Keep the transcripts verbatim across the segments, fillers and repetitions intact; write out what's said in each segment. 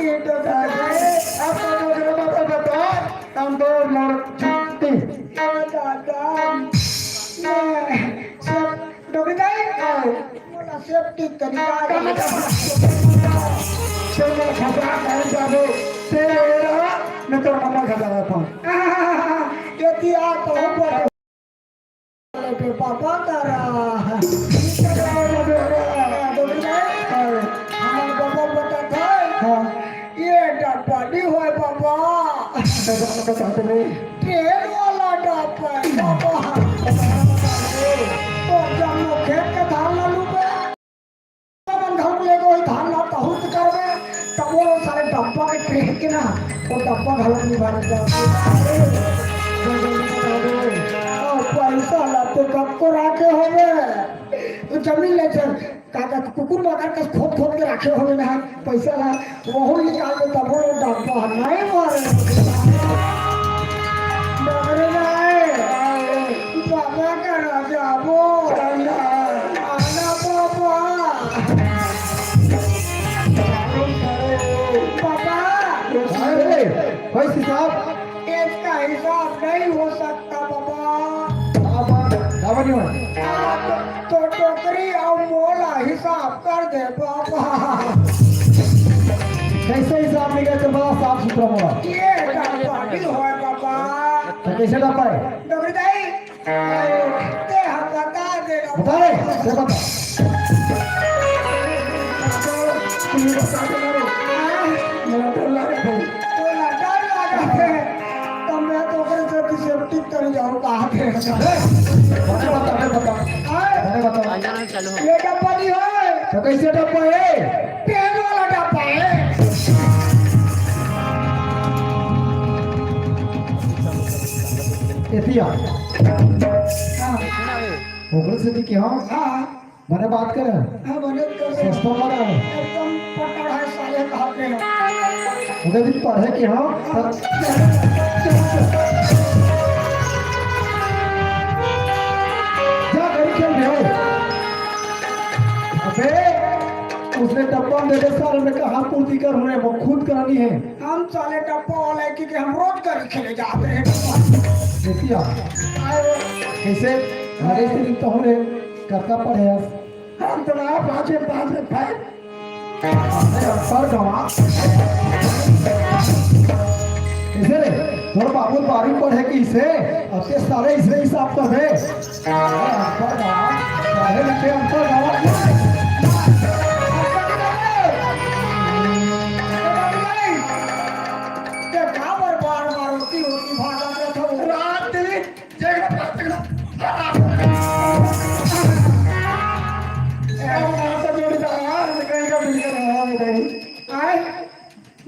अब तो डोकरी बाबा बता, हम तो मोर छुट्टी। ए दादा, मैं सब डोकरी दाई, मोला सेफ्टी तरीका चलो खसा कर जाबो, तेरा, मैं तोर मम्मा खसा रहता हूँ। ये दिया तो ऊपर। अरे पापा करा। डोकरी दाई, हमारे पापा बताता है। हाँ। ये डब्बा नहीं होय पापा। डब्बा बताते नहीं। ट्रेन वाला डब्बा है पापा। तो जब वो खेत के धान ला लूबे, अपन घर ले गए धान ला तहुत करबे, तब वो सारे डब्बा के ट्रेन के ना, वो डब्बा घर में भर जाते। और पैसा ला तो कब को राखे होबे, तो जमीन ले चल। का, का कुकुर माकर कस खोद खोद के राखे होबे ना पैसा ला, वहू निकाल के तबो डब्बा नहीं मारे। डोकरी दाई, बाबा करा जाबो। आना बाबा। बाबा। अरे, भाई साहब। इसका हिसाब नहीं हो सकता बाबा। बाबा, बाबा नहीं हो। आप तो डोकरी अउ मोला हिसाब कर दे बाबा। कैसे हिसाब निकले तो बड़ा साफ सुथरा होगा। ये डब्बा नहीं होय बाबा। तो कैसे डब्बा है? डोकरी दाई, ते हम बता दे। बता दे, ते बता। तू बता दे ना रे। हाँ? मेरा डर लगा था। तो डर लगा था। तो मैं तो ओकरे से भी सेफ्टी कर जाऊँ, कहा थे। ए, बता, बता, बता। हाँ? अरे बता। ये डब्बा नहीं है। तो कैसे डब्बा है? ट्रेन वाला डब्बा है। एतिया। हाँ। ओकरे से भी क्या? हाँ। बने बात करे। हाँ, बने कर। सस्ता वाला है। एकदम पकड़ है साले का हाथ में। उधर भी पढ़े के हो। जा घर खेल रहे हो। अबे, उसने डब्बा में दे दे सारे में कहा पूर्ति कर रहे हैं, वो खुद करानी है। हम साले डब्बा वाला है क्योंकि हम रोज घर खेले जाते हैं। देखिए, कैसे? अरे, इस दिन तो हमने करता पड़े यार। हम तो ना पाँच में, पाँच में भाई। अरे, अनपढ़ गंवार। कैसे रे? तोर बाबू बारहवीं पढ़े कि इसे? अब ते सारे इसे हिसाब कर दे। अरे, अनपढ़ गंवार। पढ़े लिखे अनपढ़ गंवार। ये काबर बार बार होती होती भागा जाता हूँ। रात दिन जय हो, प्रार्थना। ए, माता जोड़ी का हाथ कहीं का मिलकर रहा है भाई। आए,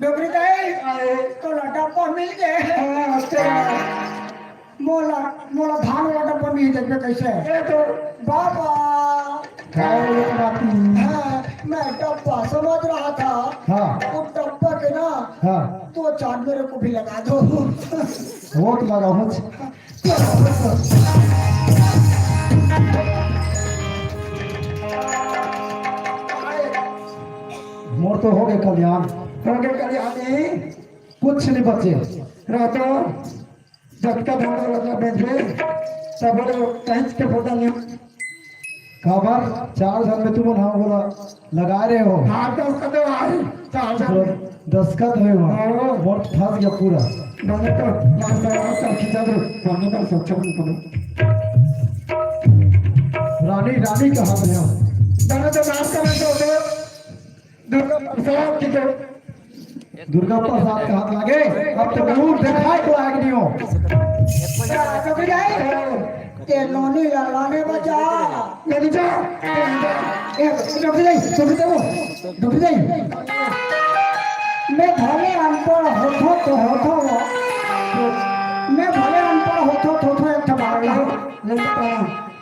डोकरी दाई, आए। तो लड्डा पर मिल गए। हाँ, अच्छा। मोला, मोला धान वाला डब्बा नहीं देखबे कैसे? ये तो बाबा। हाँ, ये तो बात नहीं। हाँ, मैं डब्बा समझ रहा था। हाँ। वो डब्बा के ना, हाँ। दो चार मेरे को भी लगा दो। वो तो लगा हूँ। मोर तो हो गए कल्याण। हो गए कल्याणी। कुछ नहीं बचे। राजा, जतका धान लगा बेच दे, सब लोग कहीं के पता नहीं। काबर चार झन में तुमन हा बोला लगा रहे हो। हाँ, दस का तो आई, चार झन। दस का तो है वहाँ। हाँ। मोर फंस गया पूरा। मैंने तो नाम लगा कर खींचा दो, मैंने तो सोचा नहीं करूँ। रानी, रानी कहाँ पे हो? मैंने तो नाम का नहीं सोचा। दुर्गा प्रसाद जी के। दुर्गा प्रसाद का हाथ लागे, अब तो दूर दिखाई को आग नहीं हो। डोकरी दाई, ते नोनी ला लाने बजा। नोनी जा। ए, डोकरी दाई, डोकरी दाई, डोकरी दाई। मैं भले अनपढ़ होथो तो होथो वो। मैं भले अनपढ़ होथो तो होथो, एक ठो बात ला।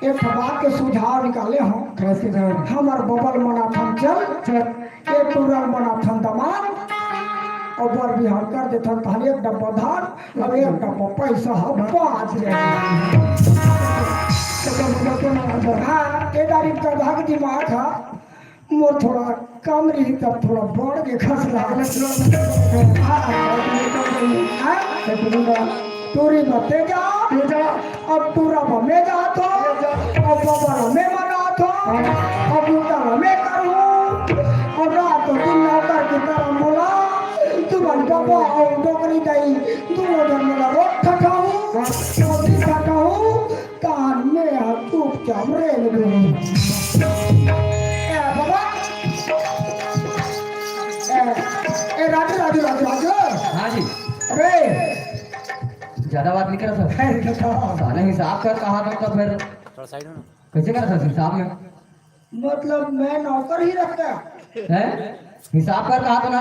एक ठो बात के सुझाव निकाले हो। कैसे जाए? हमर बबल मनाथन चल। चल। एक टूरल मनाथन दमान, अउ बर बिहाव कर देथन, तहन एक डब्बा धान, अउ एक डब्बा पैसा ह बाँच जाही। हाँ, ए दारी गधा के दिमाग ह, मोर थोड़ा कम रही तब थोड़ा बढ़ के खस लागल। हाँ, हाँ, हाँ। टूरी बा ते जा, ते जा। अब टूरा बा मैं जात हो, ते जा। अब बबा बा मैं मनात हो, हाँ। अब उतारा मैं करूँ, और रात दिन नौकर की तरह बोला, तू बन बाबा और डोकरी दई, दोनों जन मोला रोट ठठाऊ, हाँ। रोटी ठठाऊ, कान में आ चुपचाप रेल गई। ए बाबा, ए, ए, राजू, राजू, राजू, राजू। हाँ जी। अबे। ज्यादा बात नहीं कर सकता। अरे, बताओ। साले हिसाब कर कहा था तो फिर। थोड़ा साइड हो ना। कैसे कर सकते हिसाब में? मतलब, मैं नौकर ही रखता। हैं? हिसाब कर कहा था ना।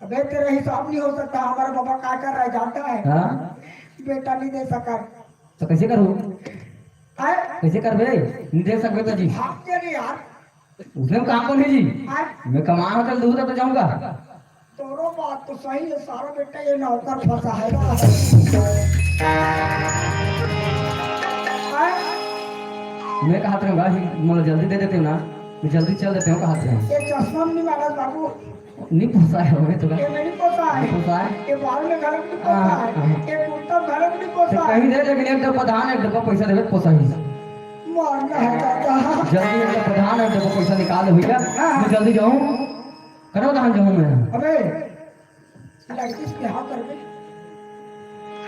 अबे, तेरा हिसाब नहीं हो सकता, हमारा बाबा क्या कर रहा है, जानता है? हाँ? बेटा नहीं दे सका। तो कैसे करूँ? आए? कैसे करबे? नहीं दे सकबे तो जी। भाग के नहीं यार। उसने काम को नहीं जी। आए? मैं कमा होटल दूर तो जाऊंगा। तोरो बात तो सही है, सारा बेटा ये नौकर फंसा है ना। आए? मैं कहा था भाई, मतलब जल्दी दे देते हो ना, मैं जल्दी चल देते हो, कहा था। ये चश्मा नहीं मारा बाबू। नहीं पोसाय हवे तो का? ये नहीं पोसाय। नहीं पोसाय। ये बाल में घलक नहीं हाँ, पोसाय। हाँ। ये कुर्ता घलक नहीं तो पोसाय। कहीं दे, लेकिन एक डब्बा धान, एक डब्बा पैसा देवे, पोसाही। मारना है दादा। जल्दी एक डब्बा धान, एक डब्बा पैसा निकाल ले भैया। हाँ। मैं जल्दी जाऊँ। करो धान जाऊँ मैं। अबे, लड़की से बिहाव कर दे।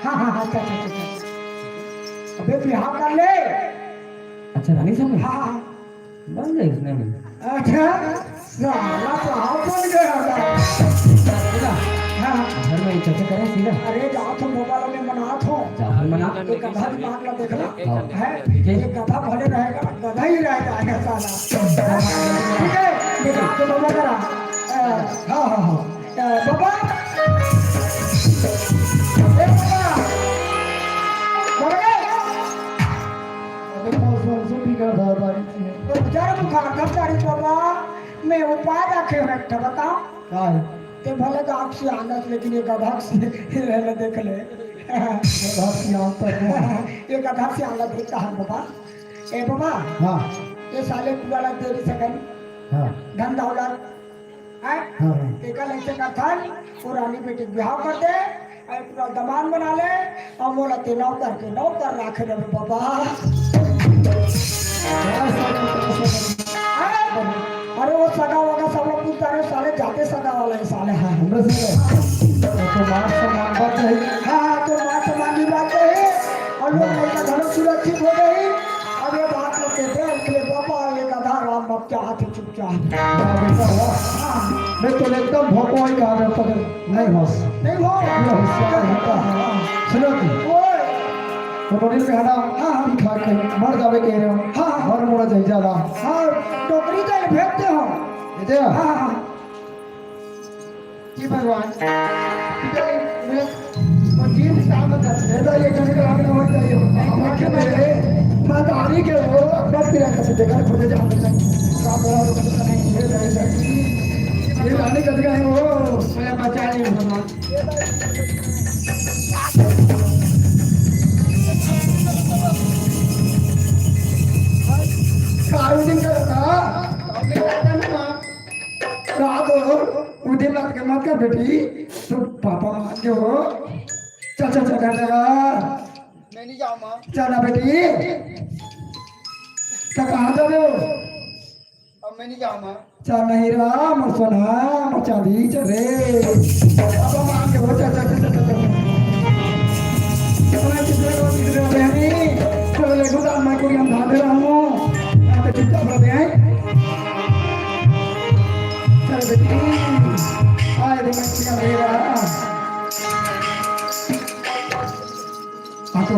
हाँ, हाँ, हाँ, चल, चल, चल, चल। अबे, बिहाव कर ले। अच्छा, रानी से? हाँ, हाँ, हाँ। बन गए इसने भी। अच्छा, साला साहब बन गया था। सीधा। हाँ। घर में चर्चा करें सीधा। अरे, जाओ तो मोबाइल में मना थो। जाओ, मना। एक गधा दिमाग ला देख ला। हाँ। है? ठीक है। एक गधा भले रहेगा, गधा ही रह जाएगा साला। ठीक है? ये जाओ तो बाबा करा। अ, हाँ, हाँ, हाँ। अ, बाबा। ए बाबा। बाबा रे। अबे, कौन सा सुन भी कर दादा जी है। तो बेचारा बुखार था, बेचारी बाबा। मैं उपाय रखे हूँ, एक ठो बताओ। का है? ते भले गाँव से आनस, लेकिन ये गधक से ले ले, देख ले। गधक से आनस है। ये गधक से आनस देखता है बाबा। ए बाबा। हाँ। ये साले पुआला देरी से करी। हाँ। धन दौलत। हैं? हाँ, हाँ। तेकर ले से कथन, वो रानी बेटी के बिहाव कर दे। अरे पूरा दमान बना ले, अउ मोला ते नौकर के नौकर राखे रहे बाबा। अरे, अरे वो सगा वगा सब लोग पूछता रहे, साले जाते सगा वाला है साले। हाँ, हमरे से तो मान सम्मान बात है। हाँ, हाँ, तो मान सम्मान की बात है। अउ लोग लड़का घरों सुरक्षित हो गई। अब ये बात लोग कहते हैं, अरे बाबा, ये गधा राम बाप क्या हाथ है, क्या? हाँ, बेटा, वाह। हाँ। मैं तो एकदम भोपो ही कहा था, पर नहीं होश। नहीं हो। ये होशियार होता। हाँ। सुनो जी। ओए। तो नदी में हटा, हाँ, हाँ। खा के मर जावे कह रहे हो। हाँ, हाँ। मर मुड़ा जाए ज्यादा। हाँ, टोकरी तो भेजते हो। भेजे? हाँ, हाँ, हाँ। हे भगवान, ये तो ये जन का आगे हो जाइए। मतारी के वो बस तेरा कैसे देखा, खुद जा। ये रानी कट गए वो। मैं बचा नहीं भगवान। कारू दिन का था। रात हो, उदे बात के मत कर बेटी, तू पापा मान के हो। चल, चल, चल, चल, चल। मैं नहीं जाऊँ, माँ। चल ना बेटी। तो कहाँ जाबे हो? अब मैं नहीं जाऊँ, माँ। चल नहीं रहा, मोर सोना, मोर चांदी, चल रे। पापा मान के हो, चल, चल, चल, चल, चल। चल, कितने को, कितने को बहनी? चल, ले, गुदा, मैं कोई हम धांधे रहा हूँ। यहाँ पे चुपचाप रहते हैं। चल बेटी, आए दिन में किया मेरा। आको।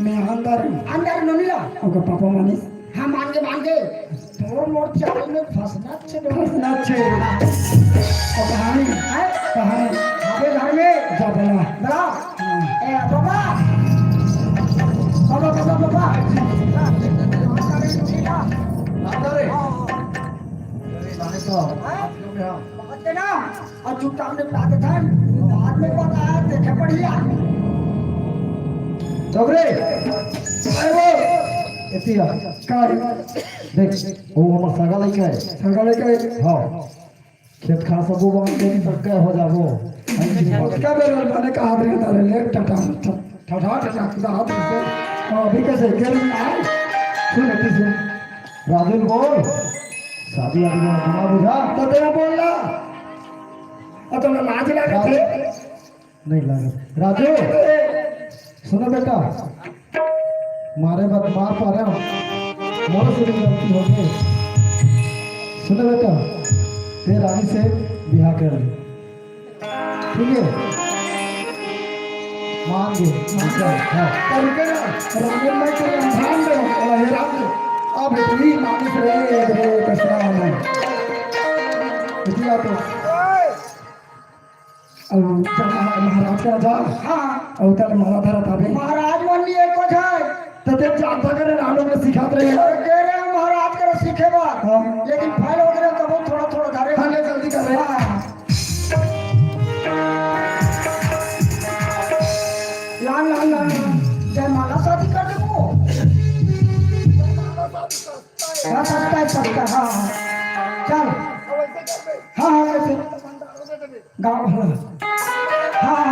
मैं अंदर। अंदर नोनी ला। ओकर पापा मानिस। हाँ, मान के, मान के। तोर मोर चाल में फंसना छे, फंसना छे। और कहानी? हैं? कहानी? अबे घर में। जा बना। बना। हाँ। ए, बाबा। बाबा, बाबा, बाबा। ना करे। हाँ। अरे, जाने तो। हैं? बात के ना। और चुपचाप निपटा देता है। बाद में पता है, देखे पड़िया। डोकरे, अरे वो, एती आ। का हे? देख, वो हमर सगा लइका हे। सगा लइका हे? हाँ। खेत खार सबो बांध के तक के हो जाबो। ओतका बेर माने कहा रे तारे ले, टाटा, टाटा, टाटा, टाटा, हाथ से। हाँ, अभी कैसे? गेल ना? सुन, एती सुन। राजू बोल। शादी वादी में बना बुझा। तो तेरा बोल ना। अब तो लाज लगे थे। नहीं लागत। राजू, सुनो बेटा, मारे मत मार पा रहे हो, मोर से भी गलती हो गई। सुनो बेटा, ते रानी से बिहा कर ले, ठीक है? मान दे, मान दे। हाँ। पर रुके ना, रानी में तो ध्यान दे, अरे राम दे। अब इतनी मानुष रे, रे, कृष्णा है। बिटिया तो अब चल महा-, महाराज करा जा। हाँ। अउ तले माला धरत हवे। महाराज मन नहीं एको झन। त ते जानता करे रानो में सिखात रहे। अरे गे रे महाराज करा सीखे बर। हाँ। लेकिन फैल हो गए कबो थोड़ा थोड़ा धरे। हाँ, ले जल्दी कर रे। हाँ। लान, लान, लान, लान। जयमाला शादी कर देबो। हाँ, सस्ता है, सस्ता, हाँ, हाँ। चल। हाँ, हाँ, कैसे? गाँव, हाँ, हाँ, हाँ,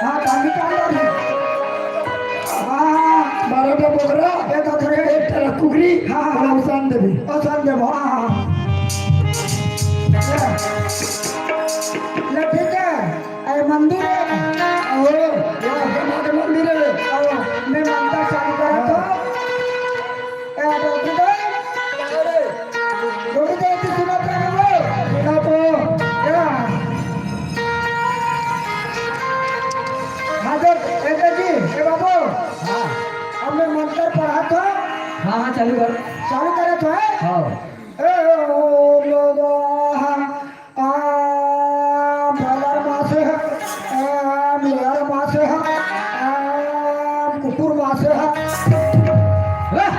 हाँ, गाँधी कांड वाली। हाँ, हाँ, हाँ। बारह का बोकरा, एक अथरे, एक तरह कुकरी, हाँ, हाँ, हाँ। उसान देवी। उसान देवी, हाँ, हाँ, हाँ। ले, ले, ठीक है, ए मंदिर है। ओ, ये ब्रह्मा के मंदिर है। ओ, मैं मानता चालू करा तो। ए, डोकरी दे। अरे। डोकरी दे, तू सुनत रहे वो। सुना तो। या। हाँ, देख, ए, जी, ए, बाबू। हाँ। अब मैं मंत्र पढ़ा था। हाँ, हाँ, चालू कर। चालू करे तो है? हाँ। ए, ओ, लो, लो, हाँ। आम भलर मासे ह, आम लेहर मासे ह, आम कुकुर मासे ह। वाह!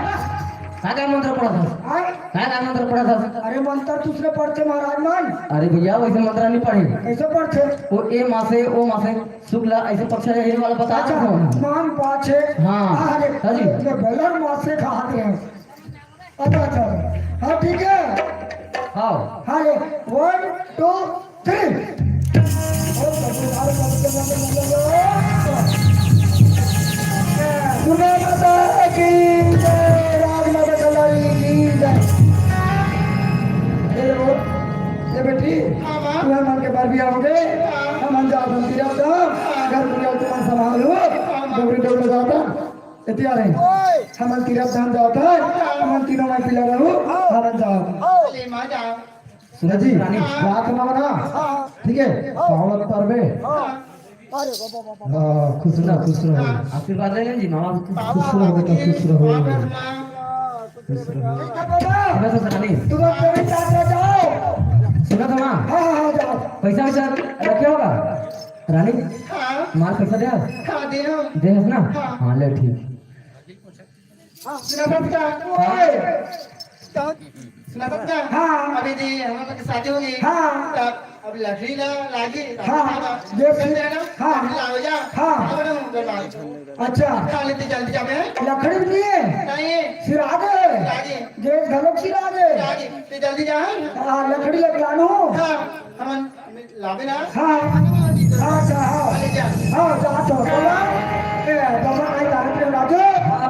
का का मंत्र पढ़त हस? आय? का का मंत्र पढ़त हस? अरे मंत्र दूसरे पढ़थे महाराज मन। अरे भैया, वैसे मंत्र नहीं पढ़े। कैसे पढ़थे? वो ए मासे, ओ मासे, शुक्ला, ऐसे पक्ष है, ये वाला बता अच्छा, रहा हूँ। मान पाछे। हाँ। अरे, हाँ जी। ये भलर मासे कहा थे। अच्छा, अच्छा। हाँ, ठीक है। हाँ। हाँ, ये one, two, three। दुर्गा माता की जय, राज माता कल्याणी की जय। ये लो, ये बेटी, हाँ, माँ। तुम्हारे मन के बर भी आओगे, हाँ। हम जात हम तीरथ धाम, हाँ। घर दुनिया तुम संभालो, हाँ, माँ। डोकरी डोकरी जाता। एती आ रहे। ओए! हमन तीरथ धाम जात हन, हमन तीनों माई पिला रहू, हाँ। हमन जात हन। हाँ। ले माँ जाओ। सुनो जी, रानी, हाँ। रात में बना, हाँ। ठीक है? हाँ। पावन पर्व है। हाँ। अरे बाबा, बाबा, बाबा। हाँ, खुश रहो, खुश रहो। हाँ। आशीर्वाद ले लें जी, मामा। खुश रहो बेटा, खुश रहो। बाबा, माँ। खुश रहो। ठीक है बाबा। अबे तो रानी। तुम अब मेरे साथ आ जाओ। सुना था माँ? हाँ, हाँ, हाँ, जाओ। पैसा वैसा रखे होगा? रानी, हाँ। माल पैसा दे हस? हाँ, दे हूँ। दे हस ना? हाँ। हाँ, ले ठीक। हाँ, सुना था का? हाँ। ओए! सुना था का? हाँ। अभी जी हम लोग की शादी होगी। हाँ। तब अब लकड़ी ला, लागी। हाँ। हाँ। ये चलते हैं ना? हाँ। लकड़ी लाओ जा। हाँ। अब ना हम लोग लाओ। अच्छा। खा लेते जल्दी जावे हैं। लकड़ी भी नहीं है? नहीं। सिरा दे। लागी। गैस घलोक सिरा दे। लागी। तो जल्दी जा, हाँ। हाँ, लकड़ी लग लानो। हाँ। हमन लाबे ना। हाँ। हाँ, अच्छा, हाँ। अरे जा। हाँ, जा तो, बाबा। ए, बाबा, नहीं जाने तेरे राजू। हाँ।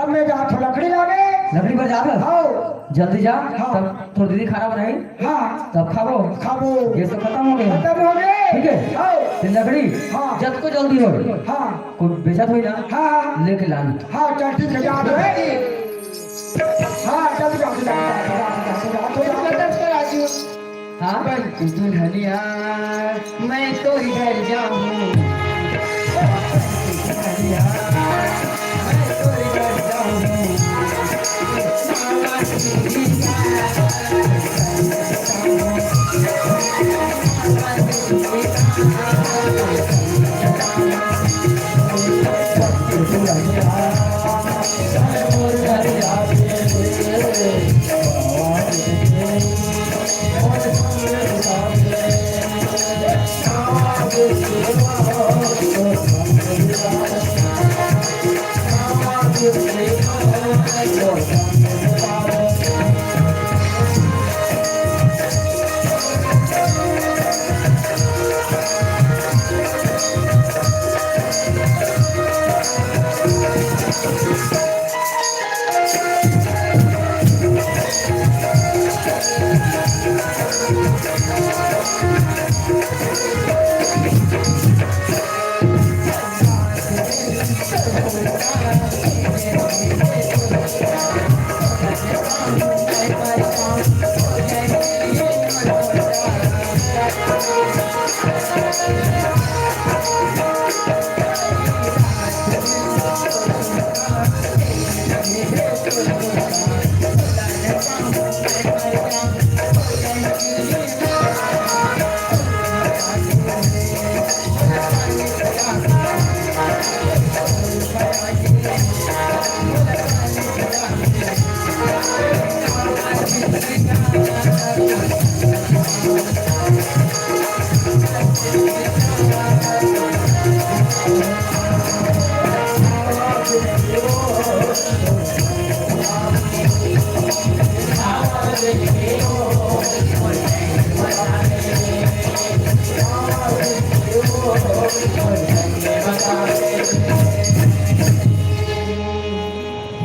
अब मैं जा तो लकड़ी लावे। लकड़ी बर जाबे? हाँ। जल्दी जा, हाँ। तब तोर दीदी खाना बनाई। हाँ। तब खाबो। खाबो। गैस तो खत्म हो गया। खत्म हो गए। ठीक है? हाँ। फिर लकड़ी, हाँ। जतको जल्दी हो। हाँ। कोई बेचत होई ना? हाँ। लेके लान। हाँ, चल ठीक है, जा तो है। हाँ, जल्दी जा, जल्दी जा, जल्दी जा, जल्दी जा, जल्दी जा, जल्दी जा। राजू। हाँ? बन की दुल्हनिया, मैं तो इधर जाऊँ। बन की दुल्हनिया, मैं तो इधर जाऊँ।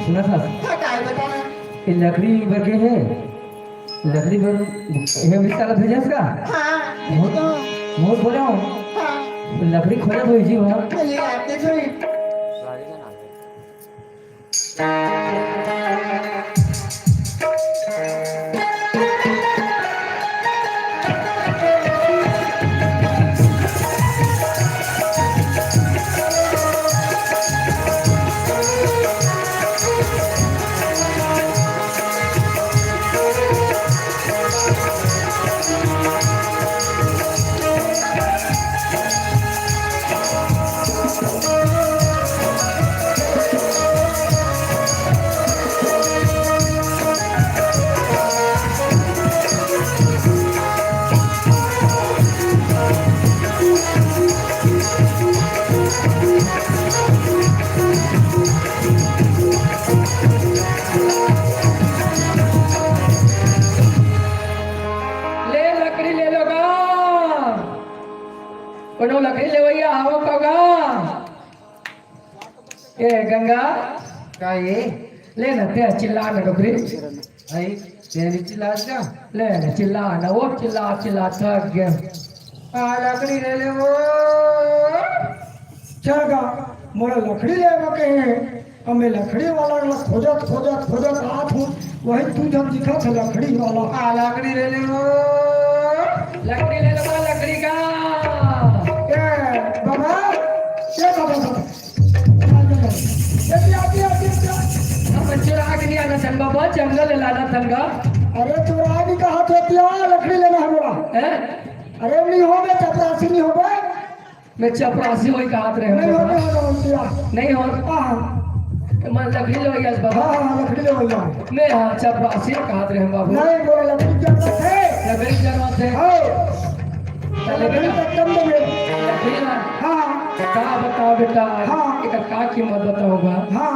सुनत हस? हाँ, काय बताना? ये लकड़ी बर गे हे, लकड़ी बर हे, अमृत काला भेजस का? हाँ, मोर, तो मोर बोले हो, हाँ। लकड़ी खोजत होही जी वहाँ। चलिए, आप देख रहे हैं। ले लकड़ी ले लो गा, कोनो लकड़ी लेवइया आवो का गा। ए गंगा, का ये? ले ना, ते चिल्ला ना डोकरी। आई, तेरी चिल्ला जा। ले ना, चिल्ला ना, वो चिल्ला, चिल्ला थक गया। आ, लकड़ी ले ले वो। चल गा, मोला लकड़ी लेबा के हे। अब मैं लकड़ी वाला ला खोजत, खोजत, खोजत आत हूँ, वही तू जब दिखत हे लकड़ी वाला। आ, लकड़ी ले ले वो। लकड़ी ले ले वो, लकड़ी का। ए, बाबा, ए, बाबा, बाबा। ए, दिया, दिया, दिया, दिया। अब चुरा के नहीं आना थन बाबा, जंगल ले लाना थन गा। अरे, चुरा भी कहा तो दिया, लकड़ी लेना है मोला। हैं? अरे, नहीं हो बे, चपरासी नहीं हो बे। मैं चपरासी वही कहत रहे नहीं हो, बाबा। नहीं हो, नहीं हो, दिया। नहीं हो। हाँ, हाँ। मैं लकड़ी लेवइया बाबा। हाँ, हाँ, लकड़ी लेवइया। मैं हाँ, चपरासी कहत रहे बाबू। नहीं, बोला लकड़ी जरूरत है। लकड़ी जरूरत है। हाँ। तो लकड़ी लेकिन का कम दे। लकड़ी ना। हाँ। का बताओ बेटा, हाँ। एकर का कीमत बताओ बा? हाँ।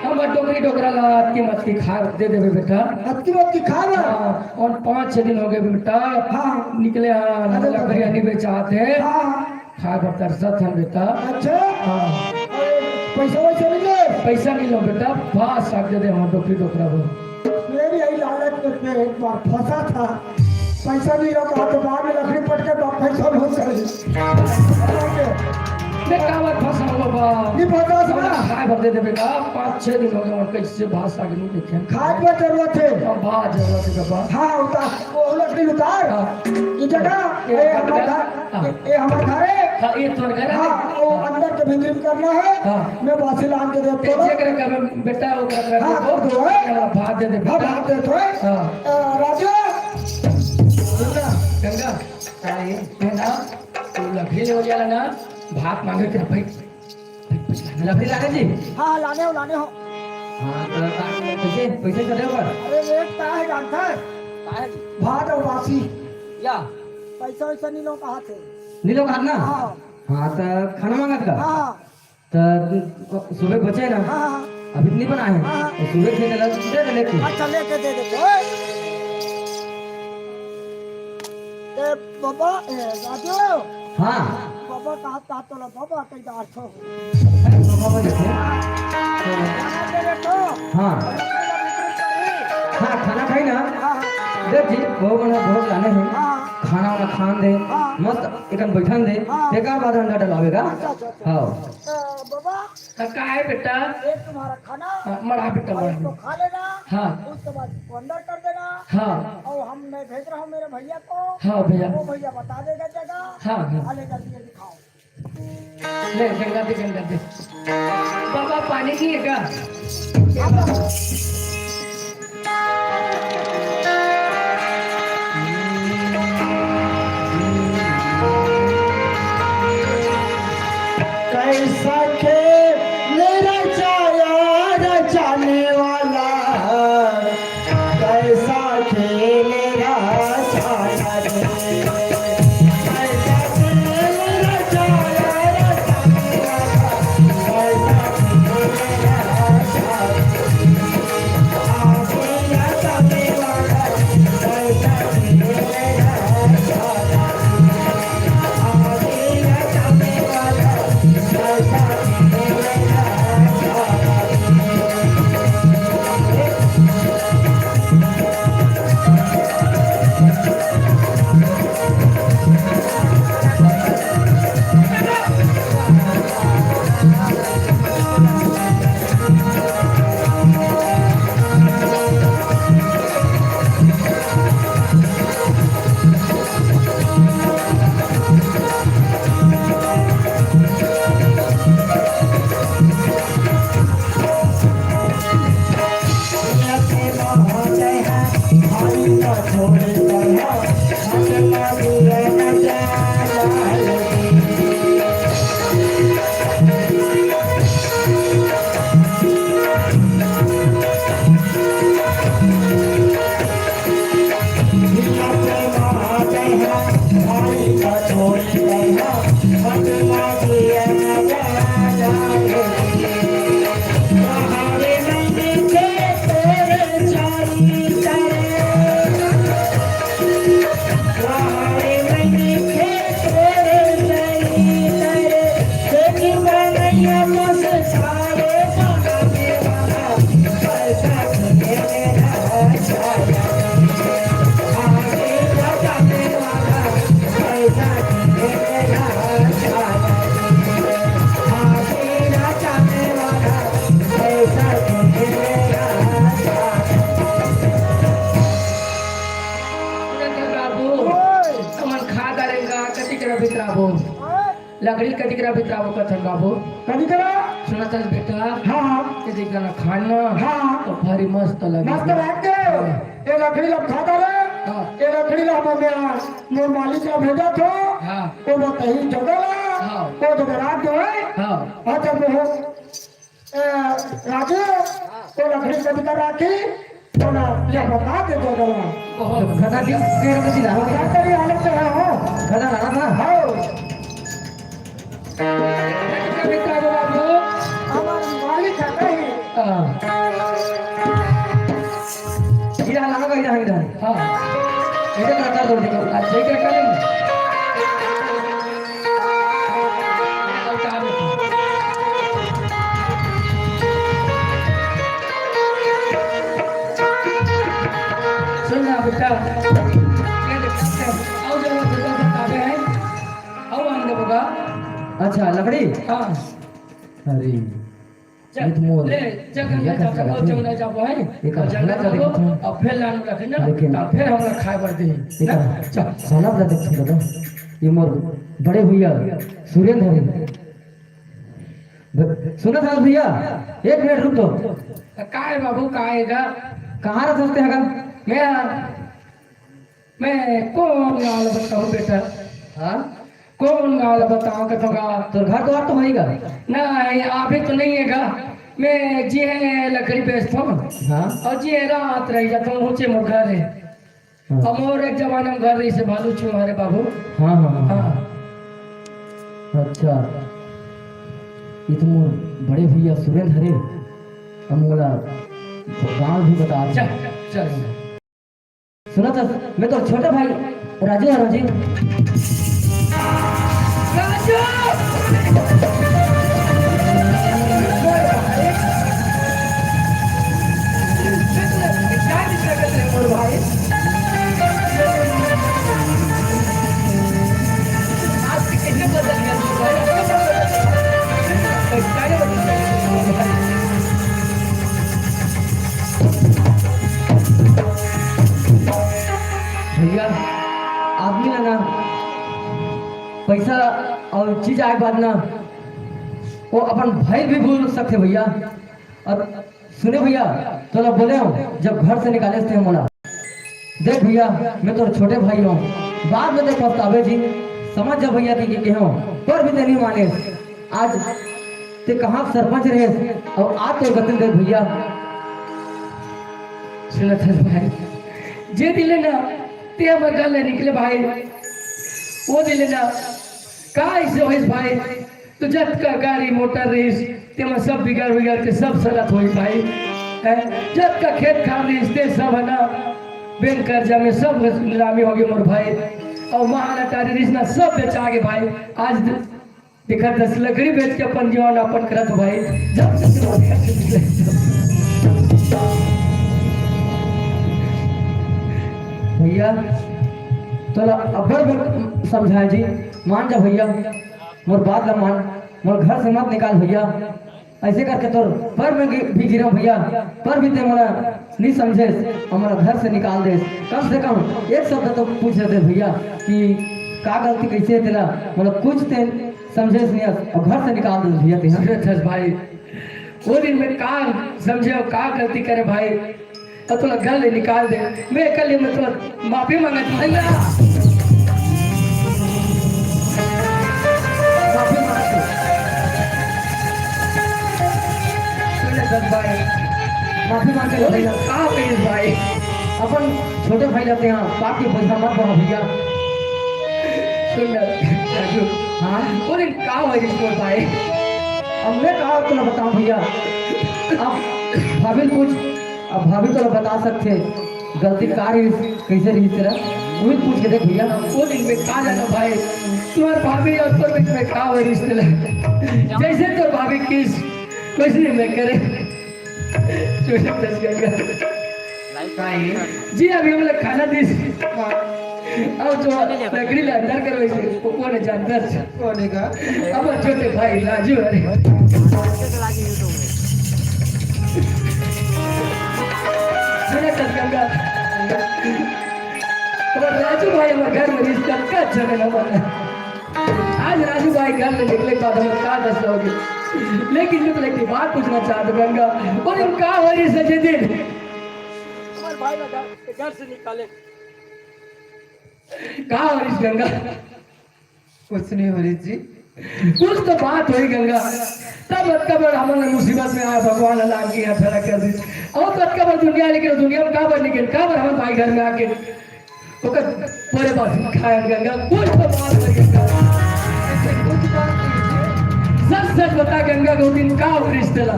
हम डोकरी डोकरा ला अतकी मत की खा दे देबे बेटा। अतकी मत की खा बा? हाँ, और पाँच छह दिन हो गए बेटा। हाँ। निकले हाँ, अरे लकड़ी नहीं बेचाते। हाँ। खाए बर तरसत हन बेटा। अच्छा? हाँ। पैसा वैसा नहीं ले? पैसा नहीं लो बेटा, भात साग दे दे, हम डोकरी डोकरा बर। मैं भी यही लालच में, मैं एक बार फंसा था, पैसा नहीं लो कहा तो बाद में लकड़ी पट के बाप पैसा बहुत कर। मैं का बात फंसा हूँ बाबा? नहीं फंसा था। खाए बर दे दे बेटा, पाँच छह दिन हो गए, हम कैसे भात साग नहीं देखे। खाए बर जरूरत है। अब भात जरूरत है बाबा। हाँ, उतार, वो लकड़ी उतार। हाँ। ये जगह, ये ए, हमारा घर, हाँ। ए, ए, हमारा घर है। हाँ, ये तोर घर है। हाँ, वो अंदर के भीतरी में करना है। हाँ। मैं बासी लान के देता हूँ। जेकरे करबे बेटा, ओकरा कर हाँ, देबो। कर दो, है। चला, भात दे दे हाँ, बेटा। भात दे दो, है। हाँ। अ, राजू। सुन ना, गंगा, का है? है ना, तू लकड़ी ले वाला ना, भात मांगे के भाई। लकड़ी लाने जी? हाँ, हाँ, लाने हो, लाने हो। हाँ, तो का-, कैसे, कैसे चले हो पर? अरे, रेट का है जानता है? का है जी? भात और बासी। या। पैसा वैसा नहीं लो कहा थे। नहीं लो कहा ना? हाँ। हाँ, तो खाना मांगा था? हाँ। तो सुबह बचे ना? हाँ, हाँ। अभी नहीं बना है? हाँ, हाँ। तो सुबह खेने लगा, दे दे लेके। अच्छा, लेके दे देते, ओए। ए, बाबा, ए, राजू। हाँ। बाबा कहा, कहा तो ला, बाबा, कई बार तो। अरे, बाबा, बाबा, जैसे। तो खाना दे दे तो। हाँ। हाँ, खाना खाई ना? हाँ, हाँ। देख जी, बहुत बड़ा भोग लाने हैं। हाँ। खाना वाना खान दे, हाँ। मस्त एकन बैठन दे, हाँ। तेकर बाद अंडा डलावे का। अच्छा, अच्छा, अच्छा। हाँ। अ, बाबा, हाँ, का है बेटा? एक तुम्हारा खाना, हाँ, मड़ा बेटा, और मड़ा। एक तो खा लेना, हाँ। उसके बाद इसको अंदर कर देना। हाँ। और हम, मैं भेज रहा हूँ मेरे भैया को, हाँ, भैया। वो भैया बता देगा जगह। हाँ, हाँ। हाँ, ले जा, ये दिखाओ। ले, गंगा दे, गंगा दे। बाबा, पानी नहीं है क्या? कैसा खेल रचाया रचाने वाला, कैसा खेल रचाया रे। बाबू, ओए। हमन खा डारेंगा, कति करा बितराबो? ओए। लकड़ी कति करा बितराबो कथन बाबू? कति करा? सुनत हस बेटा? हाँ, हाँ। ये देख ना खाना। हाँ। तो भारी मस्त लगे। मस्त लगे। हाँ। ये लकड़ी ला खा डारे। हाँ। ये लकड़ी ला हम मोर मालिक ला भेजत हों। हाँ। वो बताही जगह ला। हाँ। वो जगह राख दो है। हाँ। हाँ, जब वो ए, राजू, वो लकड़ी कति कर राखी, तो ना, ये बता दे दो गला। बहुत गधा की पेड़ में दिला। क्या तेरी हालत में है, हो? गधा रहा था। हाँ। हमारे मालिक है, नहीं। हाँ। ये हाल आ गई, इधर, इधर। हाँ। इधर कर, कर दो, देखो। अच्छा, इधर करेंगे। सुन ना बेटा, ये देखो, आओ जरा, जरा बताते हैं। आओ, आने दो बेटा। अच्छा, लकड़ी? हाँ। अरे। चल, ये तो मोर ले, जंगल में जाबो, जंगल में जाबो, है? ये का और जंगल में जाबो, और फिर लान रखे ना, लेकिन और फिर हमरा खाए बर दे। ये ना? का चल। साला बड़ा देख सुन दादा, ये मोर बड़े भैया सुरेंद्र है। ब-, सुना था भैया, एक मिनट रुक तो। का है बाबू, का है गा? कहाँ रह सकते हैं गा? मैं मैं कोन गाँव ल बताहूँ बेटा? हाँ? कोन गाँव ल बताहूँ कथों गा? तोर घर द्वार तो होइगा? नहीं, अभी तो नहीं है गा। मैं जिहे लकड़ी बेचथों। हाँ? और जिहे रात रह जाथों, ऊँचे मोर घर है। हाँ। और मोर एक जमाना में घर रहिसे भालू छुहारे बाबू। हाँ, हाँ, हाँ। हाँ। अच्छा। ये तो मोर बड़े भैया सुरेंद्र हरे। अब मोला गाँव भी बता। चल, चल। सुना था, मैं तो छोटा भाई राजू है, राजू। राजू! पैसा अउ चीज आए के बाद ना, वो अपन भाई भी भूल सकथे भैया। अउ सुने भैया, तोला बोले हंव, जब घर से निकालेस ते मोला, देख भैया, मैं तोर छोटे भाई हंव, बाद में ते पछताबे जी, समझ जा भैया कि के कहे हंव, पर भी ते नहीं मानेस। आज ते कहां सरपंच रहेस अउ आज तोर गति देख भैया। सुनत हस भाई, जे दिन ले ना ते हमर घर ले निकले भाई, वो दिन ले ना का अइसे होइस भाई, तो जतका गाड़ी मोटर रहिस, तेमा सब बिगड़ बिगड़ के सब सड़त होइस भाई। हैं? जतका खेत खार रहिस, ते सब है ना, बैंक कर्जा में सब नीलामी हो गए मोर भाई। अउ महान अटारी रहिस ना, सब बेचा गे भाई। आज दे-, देखत हस लकड़ी बेच के अपन जीवन यापन करत भाई। जब से भैया, तोला अब्बड़ बेर समझाए जी, मान जा भैया, मोर बात ला मान, मोर घर से मत निकाल भैया। अइसे करके तोर पर में गि-, भी गिरा भैया, पर भी ते मोला नहीं समझेस, अउ मोला घर से निकाल देस। कम से कम एक शब्द तो पूछ लेते भैया कि का गलती कइसे हे तेला, मोला कुछ ते समझेस नहीं अउ घर से निकाल देस भैया ते, हाँ? सुनत हस भाई, वो दिन मैं का समझे अउ का गलती करे भाई, त तोला घर ले निकाल दे। मैं एकर लिए मैं तोला माफी मांगत हंव भैया। माफी मांगत हंव। सुन ले दस भाई, माफी मांगत हंव भैया। का कहिस भाई? अपन छोटे भाई ला ते हा पाप के बोझा मत बढ़ा भैया। सुन ले राजू। हाँ? बोले का होइस मोर भाई? अब मैं का तोला बताऊं भैया? अब भाभी ल पूछ, अब भाभी तोला बता सकथे, गलती का रहिस, कइसे रहिस तेला, उही पूछ के देख भैया। वो दिन में का जाना भाई, तुम्हार भाभी अउ तोर बीच में का होइस तेला, जइसे तोर भाभी किहिस, वइसने मैं करे। चुप दस गंगा। जी, अभी हम लोग खाना दिस। अउ जो लकड़ी ला अंदर करवाइस, वो कोन हे जानथस? कोन हे का? अब छोटे भाई राजू हरे। सुना दस गंगा। अउ राजू भाई हमर घर में रिहिस, का अच्छा लगा हमन। आज राजू भाई घर ले निकले के बाद हमर का दशा होगे। लेकिन मैं तोला एक बात पूछना चाहत हंव गंगा, वो दिन का होइस सजे दिन? हमर भाई ला घर से निकाले। का होइस गंगा? कुछ नहीं होइस जी। कुछ तो बात होही गंगा, तब अतका बड़ हमन मुसीबत में आए, भगवान अल्लाह के यहाँ खड़ा कर दिस। अउ तो अतका बड़ दुनिया, लेकिन दुनिया में काबर निकले, काबर हमर भाई घर में आके ओकर पूरे बात खाए गंगा, कुछ तो बात होही गंगा। ऐसे कुछ बात नहीं है। सच सच बता गंगा, वो दिन का होइस तेला?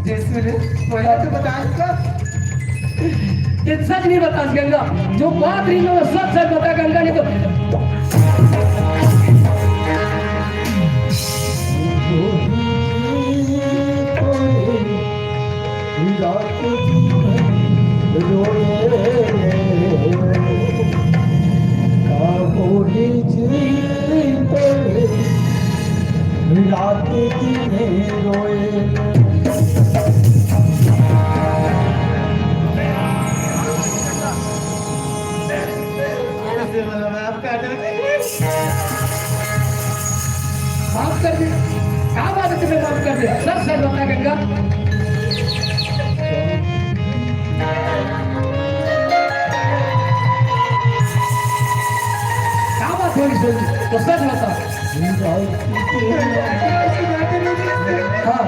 जैसे रे, बोला तो बता इसका। ये सच नहीं बता गंगा, जो बात रहिस ना, वो सच सच बता गंगा, नहीं तो रात दिन रोए। माफ कर दे। का बात है, तुम्हें माफ कर दे? सच सच बता गंगा। का बात होइस? तो सच बता। हाँ।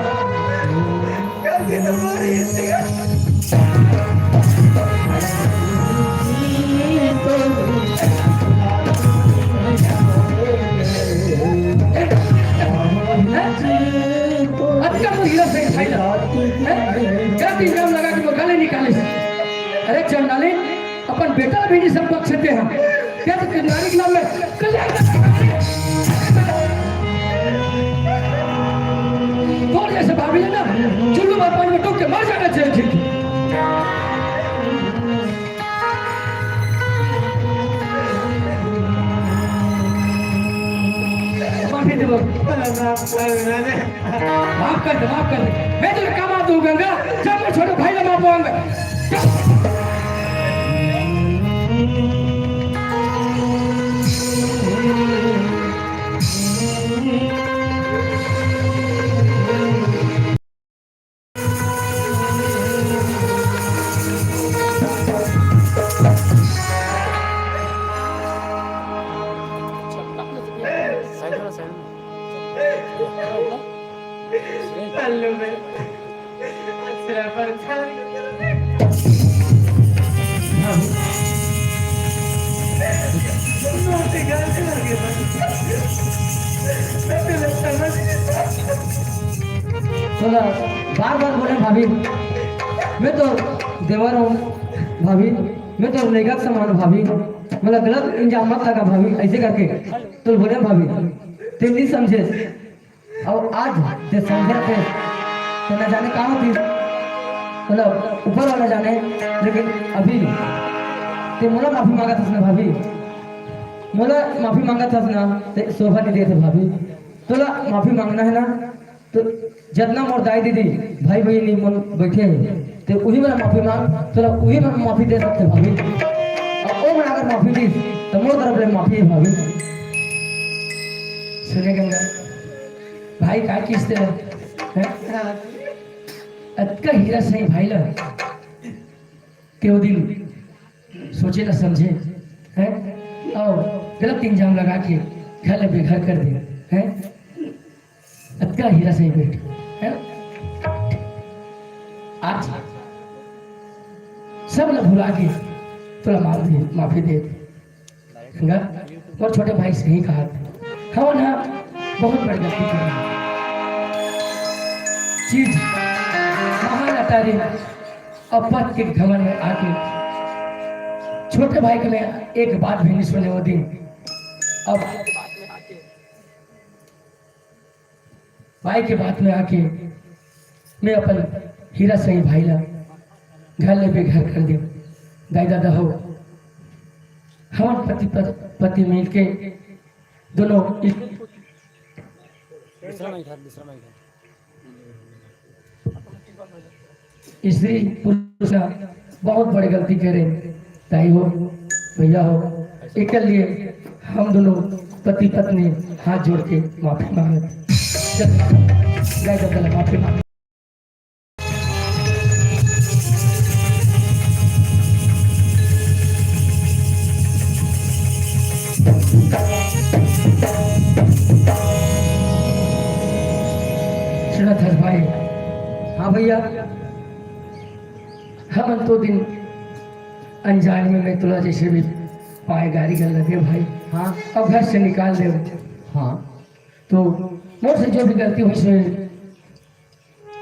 अतका मोर हीरा से भाई ला, हैं? क्या तीन नाम लगा के मोर गले निकालिस? अरे चंडाली, अपन बेटा भी नहीं समझ सकते हम। क्या तो नारी के नाम में कल्याण कर तोर जैसे भाभी है ना, चुल्लू में पानी में डूब के मर जाना चाहिए। माफी दे बोल। माफ कर दे, माफ कर दे। मैं तुझे का माफ दूं गंगा, जब मैं छोटे भाई का माफ मांग। हेलो बे। अच्छा, पर तोला बार बार बोले भाभी, मैं तो देवर हूँ भाभी, मैं तो लेगा समान हूँ भाभी, मोला गलत इल्जाम मत लगा भाभी, ऐसे करके तो बोले भाभी, ते नहीं समझे। और आज जे समझे थे, तो न जाने का होती, मतलब ऊपर वाला जाने, लेकिन अभी ते मोला माफी मांगा था ना भाभी, मोला माफी मांगा था ना, ते शोभा नहीं देते भाभी, तोला माफी मांगना है ना, तो जितना मोर दाई दीदी, भाई बहन मन बैठे हैं, ते उही मन माफी मांग, तोला उही मन माफी दे सकते भाभी। और ओ मन अगर माफी दीस, तो मोर तरफ ले माफी है भाभी। सुने गंगा, भाई का किस्ते हैं? अतका हीरा सही भाई ला, के वो दिन सोचे ना समझे, हैं? और गलत इल्जाम लगा के घर ले बेघर कर दे, हैं? अतका हीरा सही बैठ, हैं? आज सब ला भुला के तोला माफी, माफी दे। गंगा, मोर छोटे भाई सही कहा, हमन ह बहुत बड़ गलती करे। चीज महान अटारी, अब पद के घमंड में आके छोटे भाई के मैं एक बात भी नहीं सुने वो दिन। अब भाई के बात में आके मैं अपन हीरा सही भाई ला घर ले बेघर कर दे। दाई दादा हो, हमन पति प-, पत्नी मिलके दोनों इस दूसरा माइक है, दूसरा माइक है। स्त्री पुरुष ना बहुत बड़े गलती करे, ताई हो, भैया हो, एकर लिए हम दोनों पति पत्नी हाथ जोड़ के माफी मांगत। जय जगत, माफी मांगत। सुनत हस भाई? हाँ भैया, हमन तो दिन अनजान में मैं तोला जैसे भी पाए गारी कर लगे भाई। हाँ। अब घर से निकाल दे। हाँ। तो मोर से जो भी गलती होइस हे,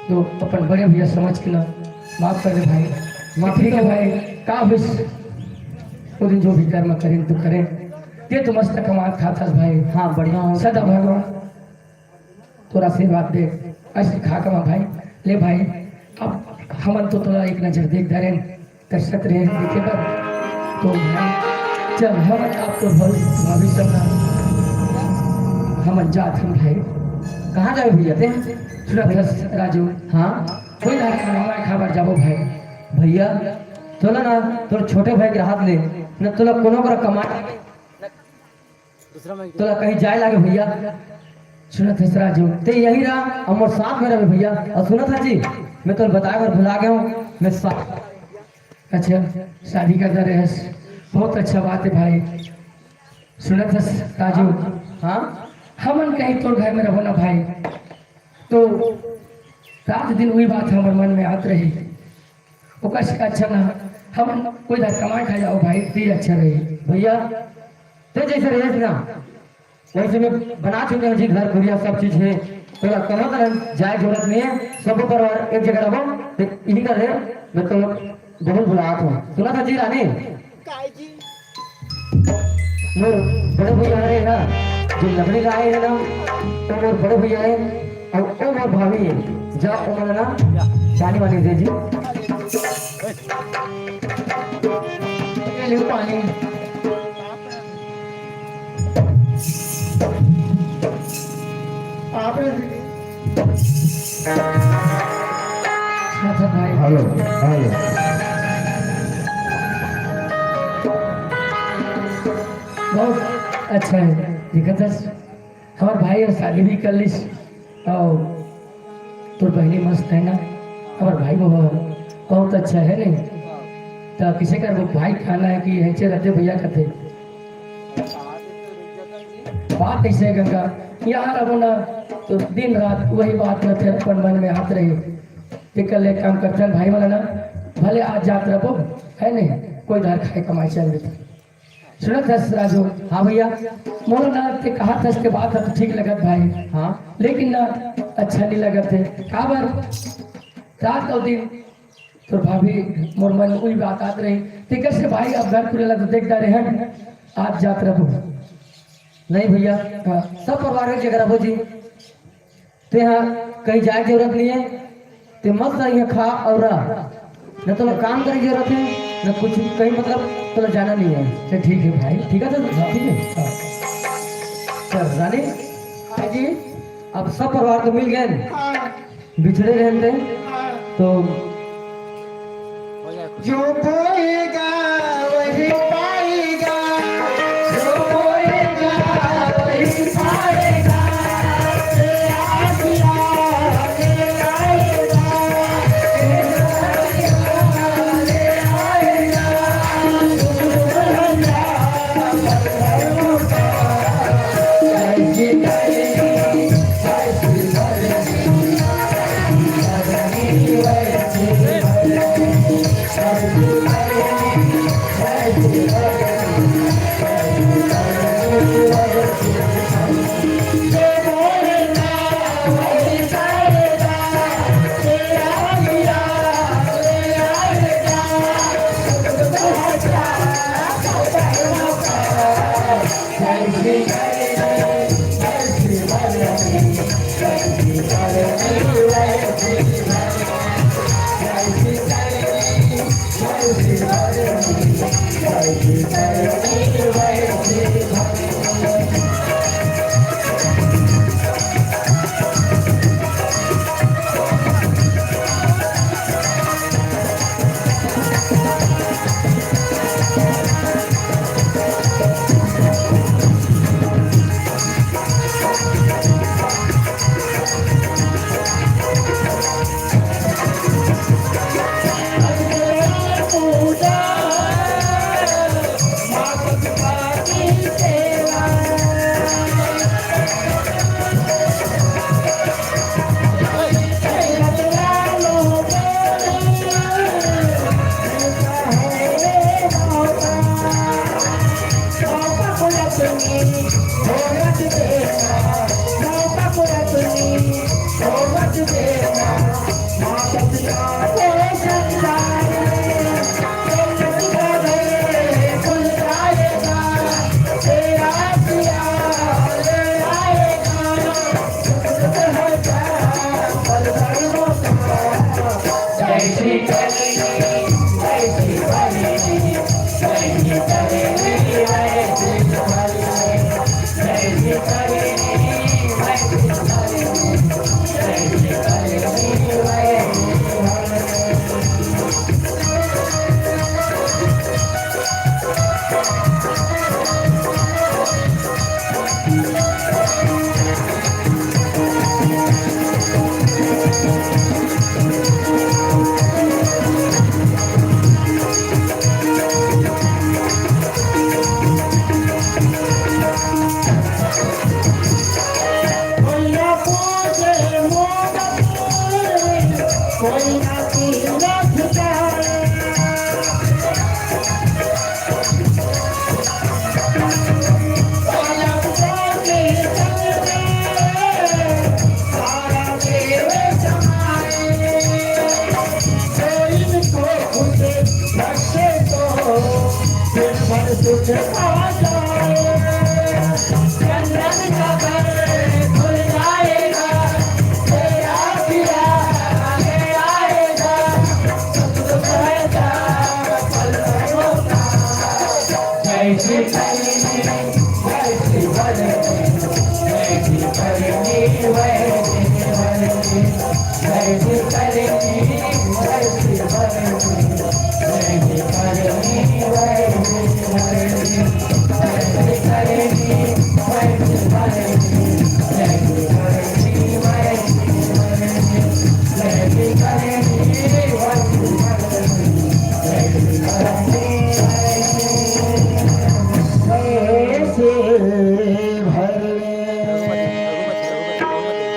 तो अपन बड़े भैया समझ के ना माफ कर दे भाई। माफ ठीक है भाई, का होइस? वो दिन जो भी कर्म करें तो करें, ये तो मस्त कमात खात हस भाई। हाँ, बढ़िया हो। सदा भगवान तोर आशीर्वाद दे, ऐसे खा कमा भाई। ले भाई, अब हमन तो तोला एक नजर देख धरेन, कष्ट रहे देखे बर। तो भाई, चल, हमन आप तो भव-, भविष्य का हमन जात हन भाई। कहाँ जावे भैया ते? सुनत हस राजू। हाँ। कोई ना खाना वाना खाबर जाबो भाई। भैया, तोला ना, तोर छोटे भाई के हाथ ले, ना तोला कोनो करा कमाए तोला कहीं जाए लागे भैया। सुनत हस राजू, ते यही रहा, अउ मोर साथ में रहे भैया। अउ सुनत हस जी, मैं तोला बताए बर भुला गया हूँ, मैं सा-, अच्छा, शादी करता रहस, बहुत अच्छा बात है भाई। सुनत हस राजू, हाँ, हमन कहीं तोर घर में रहो ना भाई, तो रात दिन वही बात हमर मन में आत रही। ओकर से अच्छा ना, हमन कोई दा कमाए खा जाओ भाई, ते अच्छा रही। भैया, ते जैसे रहे ना, वैसे मैं बना चुके हैं जी, घर कुरिया सब चीज है। तोला कोनो तरह जाए जरूरत नहीं है, सब परिवार एक जगह रहो, ते यही कर रहे, मैं तो बहुत भुलात हूँ। सुनत हस जी रानी? काय जी? मोर बड़े भैया हरे ना, जो लकड़ी लाए है ना, वो मोर बड़े भैया है, अउ वो मोर भाभी है। जा, वो मन ना पानी वानी दे जी। ये ले पानी। आप हेलो, हेलो। बहुत अच्छा है, देखत हस, हमर भाई ह शादी भी कर लिस, अउ तोर बहिनी मस्त है ना, हमर भाई वो बहुत अच्छा है नहीं, तो किसे कर वो भाई कहना है कि ऐसे रहते भैया कहते। बात ऐसे हे गंगा, यहाँ रहो ना तो दिन रात वही बात में फिर अपन मन में आत रही। तेकर ले काम करथन भाई मन ना, भले आज जात रहो, है नहीं, कोई धार खाए कमाई चल देता। सुनत हस राजू? हाँ भैया। मोला ना ते कहा थस के बात ह तो ठीक लगत भाई। हाँ। लेकिन ना अच्छा नहीं लगत हे। काबर? रात अउ दिन तोर भाभी मोर मन उही बात आत रही। ते कैसे भाई अब घर खुलेला तो देख डारे हन, आज जात रहो। नहीं भैया, हाँ। सब परिवार एक जगह रहो जी। ते हा कहीं जाए के जरूरत नहीं है, ते मस्त यहाँ खा और रह, न तो काम करे के जरूरत है, न कुछ कहीं, मतलब तोला जाना नहीं है। तो ठीक है भाई। ठीक है, तो ठीक है। हाँ। चल रानी, हाँ जी। अब सब परिवार तो मिल गए, हाँ। बिछड़े रहते हैं, हाँ। तो जो बोएगा वही पाएगा, जो बोएगा वही पाएगा।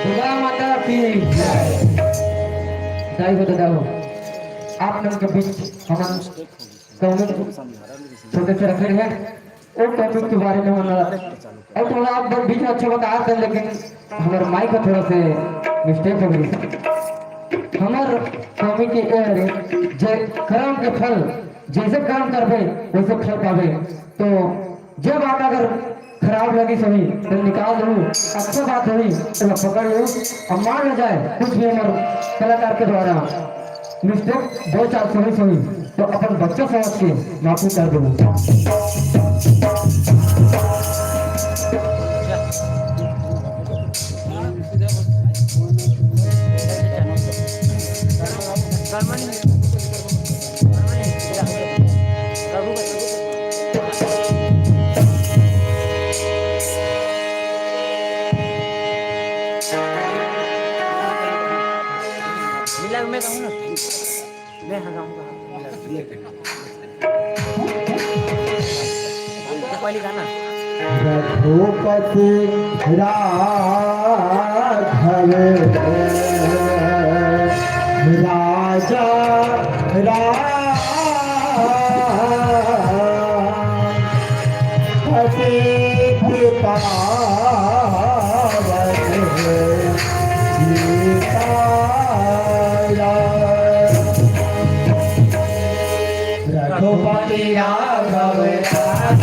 दुर्गा माता की जय। दाई हो, दादा हो, आप मन के बीच हमन कौमिक छोटे से रखे रहे, वो टॉपिक के बारे में हमन, अउ थोड़ा आप बीच में अच्छा बता थे, लेकिन हमर माइक का थोड़ा से मिस्टेक हो गई। हमर कौमिक के ये हरे, जे कर्म के फल, जैसे कर्म करबे, वैसे फल पाबे। तो जे बात अगर खराब लगिस होही, तो निकाल दहू, अच्छा बात होही, तो पकड़ लहू। अब मान न जाए, कुछ भी हमर कलाकार के द्वारा मिस्टेक, बोलचाल सही सही, तो अपन बच्चा समझ के माफी कर देहू। मिला, मैं गाऊँ ना? मैं हाँ गाऊँगा, हाँ, मिला। पहली गाना। रघुपति राघव राजा राम पति कृपा रघुपति राघव राम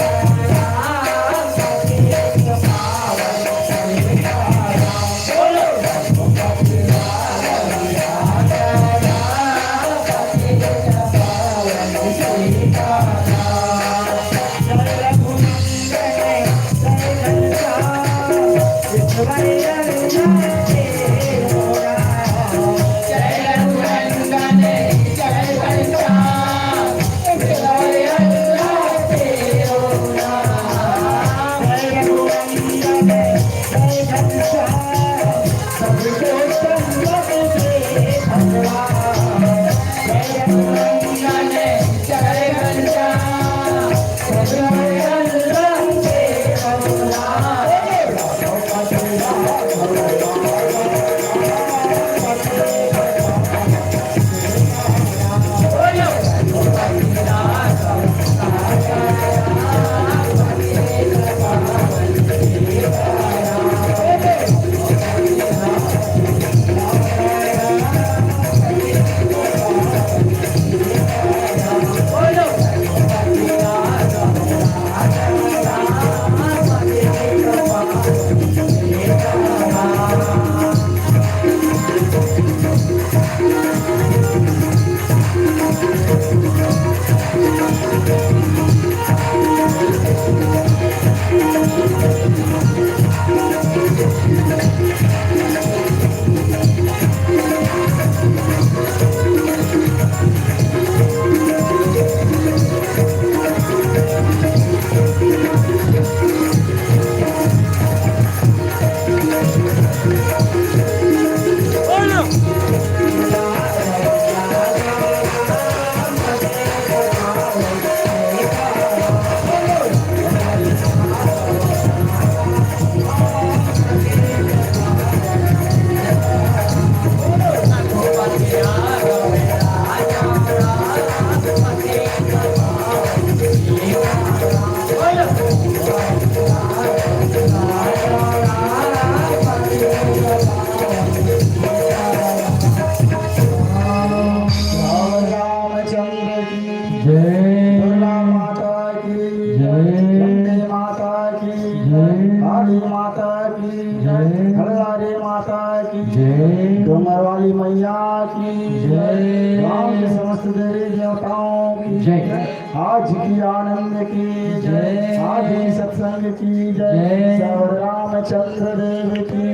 रामचंद्र की जय। दुर्गा माता की जय। चंडी माता की जय। काली माता की जय। जय। भंडारी माता की जय। डोंगर वाली मैया की जय। गांव के समस्त देवी देवताओं की जय। आज की आनंद की जय। आज की सत्संग की जय। जय। सब रामचंद्र देव की